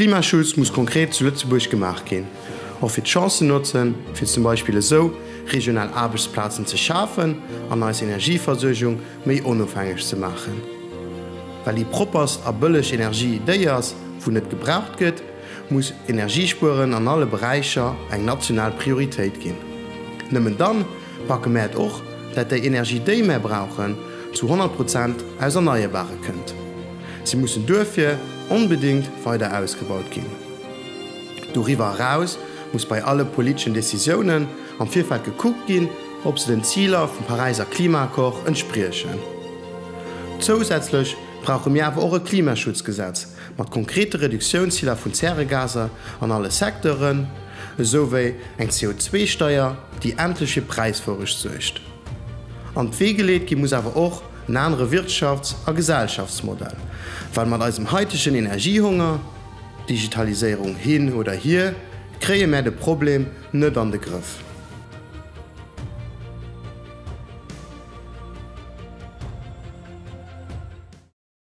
Klimaschutz muss konkret zu Lëtzebuerg gemaach ginn, och fir d'Chancen notzen, fir zum Beispill esou regional Aarbechtsplazen ze schafen an eis Energieversuergung méi onofhängeg ze maachen. Well déi propperst a bëlleg Energie déi ass, wou net gebraucht gëtt, muss Energiespueren an alle Beräicher eng national Prioritéit ginn. Nëmmen dann packe mär et och, dat déi Energie déi mär brauchen, zu 100 Prozent aus Erneierbare kënnt. Si mussen duerfir onbedingt weider ausgebaut ginn. Doriwwer eraus muss bei alle politeschen Decisiounen am Virfeld gekuckt ginn, ob se den Ziler vum Paräiser Klimaaccord entspriechen. Zousätzlech brauche mir awer och e Klimaschutzgesetz mat konkrete Reduktiounsziler vun Zäregaser an alle Secteuren, esou wéi eng CO2-Steier, déi endlech fir Präiswourecht suergt. An d'Wee geleet gi muss awer och en anere Wirtschafts a Gesellschaftsmodell, well mat eisem haitegen Energiehonger, Digitaliséierung hin oder hier, kréie mär de Problem net an de Grëff.